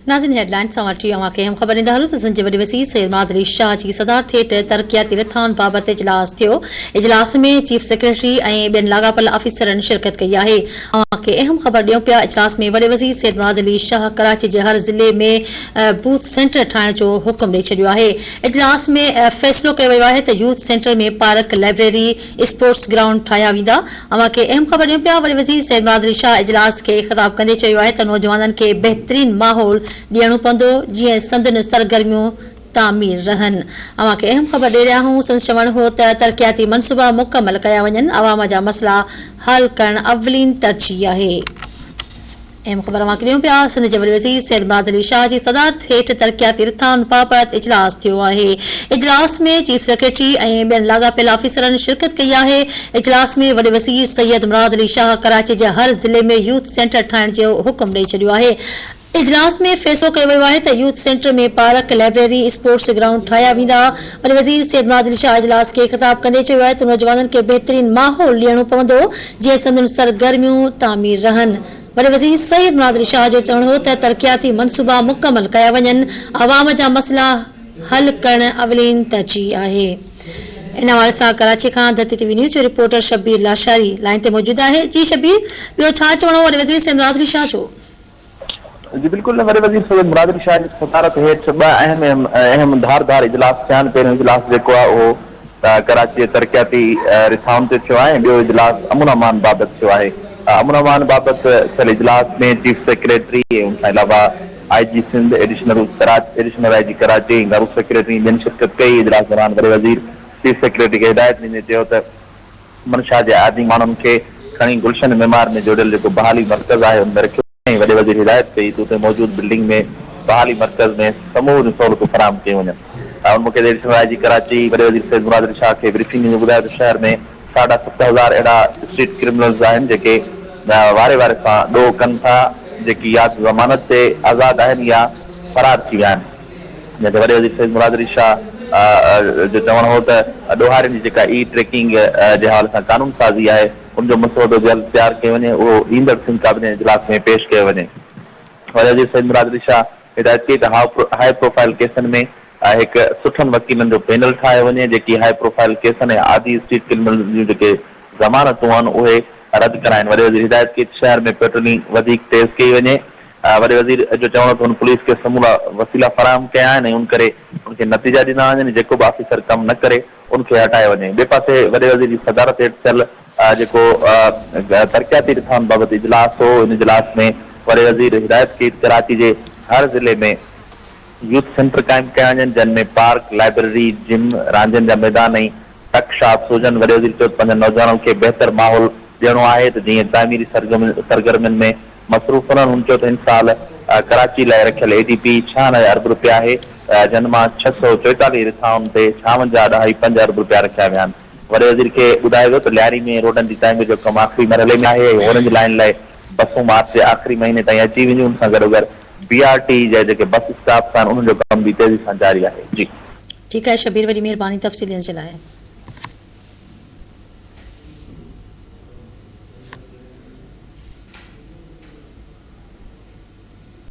ناظرين head lines سان وٺي اوهان کي اهم خبر ڏيندا هلون ته سنڌ جي وڏي وزير سيد مراد علي شاهه جي صدارت هيٺ ترقياتي رٿائن بابت اجلاس ٿيو، اجلاس ۾ چيف سيڪريٽري ۽ ٻين لاڳاپيل آفيسرن شرڪت ڪئي آهي. اوهان کي اهم خبر ڏيون پيا اجلاس ۾ وڏي وزير سيد مراد علي شاهه ڪراچي جي هر ضلعي ۾ بوٿ سينٽر ٺاهڻ جو حڪم ڏئي ڇڏيو آهي. اجلاس ۾ فيصلو ڪيو ويو آهي ته youth centre ۾ park, library, sports ground ٺاهيا ويندا. اوهان کي اهم خبر ڏيون پيا وڏي وزير سيد مراد علي شاهه اجلاس کي خطاب ڪندي چيو آهي ته نوجوانن کي بهترين ماحول ڏيڻو پوندو جيئن سندن سرگرميون تعمير رهن. اوهان کي اهم خبر ڏئي رهيا آهيون سندس چوڻ هو ته ترقياتي منصوبا مڪمل ڪيا وڃن عوام جا مسئلا حل ڪرڻ اولين ترجيح آهي. اهم خبر اوهان کي ڏيون پيا، سنڌ جي وڏي وزير سيد مراد علي شاهه جي صدارت هيٺ ترقياتي رٿائن بابت اجلاس ٿيو آهي. اجلاس ۾ چيف سيڪريٽري ۽ ٻين لاڳاپيل آفيسرن شرڪت ڪئي آهي. اجلاس ۾ وڏي وزير سيد مراد علي شاهه ڪراچي جي هر ضلعي ۾ يوٿ سينٽر ٺاهڻ جو حڪم ڏئي ڇڏيو آهي. اجلاس ۾ فيصلو ڪيو ويو آهي ته youth centre ۾ park, library, sports ground ٺاهيا ويندا. وڏي وزير سيد مراد علي شاهه اجلاس کي خطاب ڪندي چيو آهي ته نوجوانن کي بهترين ماحول ڏيڻو پوندو جيئن سندن سرگرميون تعمير رهن. وڏي وزير سيد مراد علي شاهه جو چوڻ هو ته ترقياتي منصوبا مڪمل ڪيا وڃن، عوام جا مسئلا حل ڪرڻ اولين ترجيح آهي. ان حوالي سان ڪراچي کان ڌرتي ٽي وي نيوز جو رپورٽر شبير لاشاري لائين تي موجود آهي. جي شبير ٻيو ڇا چوڻ هو وڏي وزير سيد مراد علي شاهه جو؟ جي بلڪل وڏي وزير سيد مراد علي شاهه جي صدارت هيٺ ٻه اهم اهم ڌار ڌار اجلاس ٿيا آهن پهريون اجلاس جيڪو آهي اهو ڪراچي جي ترقياتي رٿائن تي ٿيو آهي ۽ ٻيو اجلاس امن امان بابت ٿيو آهي امن امان بابت ٿيل اجلاس ۾ چيف سيڪريٽري ۽ ان کان علاوه I G Sindh additional additional I G Karachi ۽ گهرو سيڪريٽري ۽ ٻين شرڪت ڪئي اجلاس دوران وڏي وزير چيف سيڪريٽري کي هدايت ڏيندي چيو ته منشا جي عادي ماڻهن کي کڻي گلشن معمار ۾ جوڙيل جيڪو بحالي مرڪز آهي ان ۾ رکيو وڃي ۽ وڏي وزير هدايت ڪئي ته اتي موجود بلڊنگ ۾ بحالي مرڪز ۾ سموريون سهولتون فراهم ڪيون وڃن. ان موقعي تي ايڊيشنل I جي ڪراچي وڏي وزير سيد مراد علي شاهه کي بريفنگ ڏيندي ٻڌايو ته شهر ۾ ساڍا 7000 اهڙا اسٽريٽ ڪرمنلز آهن جيڪي واري واري سان ڏوهه ڪن ٿا جيڪي يا ته ضمانت تي آزاد آهن يا فرار ٿي ويا آهن. جنهن تي وڏي وزير سيد مراد علي شاهه جو چوڻ هو ته ڏوهارين جي جيڪا اي ٽريڪنگ جي حوالي سان قانون سازي آهي ان جو مسودو جلد تيار ڪيو وڃي اهو ايندڙ سنڌ ڪابينا اجلاس ۾ پيش ڪيو وڃي. وڏي وزير سيد مراد علي شاهه هدايت ڪئي ته هاء پروفائل ڪيسن ۾ هڪ سٺن وڪيلن جو پينل ٺاهيو وڃي جيڪي هاء پروفائل ڪيسن ۽ عادي اسٽريٽ ڪرمنلز جون جيڪي ضمانتون آهن اهي رد ڪرائين. وڏي وزير هدايت ڪئي ته شهر ۾ پيٽرولنگ وڌيڪ تيز ڪئي وڃي. وڏي وزير جو چوڻ هو ته هن پوليس کي سمورا وسيلا فراهم ڪيا آهن ۽ ان ڪري ان کي نتيجا ڏنا وڃن، جيڪو به آفيسر ڪم نه ڪري ان کي هٽايو وڃي. ٻئي پاسي وڏي وزير جي صدارت هيٺ ٿيل جيڪو ترقياتي رٿائن بابت اجلاس هو ان اجلاس ۾ وڏي وزير هدايت ڪئي ته ڪراچي جي هر ضلعي ۾ يوٿ سينٽر قائم ڪيا وڃن جن ۾ پارڪ، لائبريري، جم، راندين جا ميدان ۽ ٽڪ شاپ هجن. وڏي وزير چيو ته پنهنجن نوجوانن کي بهتر ماحول ڏيڻو آهي ته جيئن تعميري سرگرمين ۾ مصروف رهن. هن چيو ته هن سال ڪراچي لاء رکيل اي ڊي پي 96 ارب رپيا آهي جن مان 644 رٿائن تي ڇاونجاهه ڏهائي پنج ارب رپيا رکيا ويا آهن. وڏي وزير کي ٻڌايو ويو ته لياري ۾ روڊن جي تعمير جو ڪم آخري مرحلي ۾ آهي ۽ اورنج لائين لاء بسون مارچ جي آخري مهيني تائين اچي وينديون ان سان گڏوگڏ بي آر ٽي جا جيڪي بس اسٽاپس آهن انهن جو ڪم به تيزي سان جاري آهي. جي. ٺيڪ آهي شبير وڏي مهرباني تفصيل ڏيڻ جي لاء.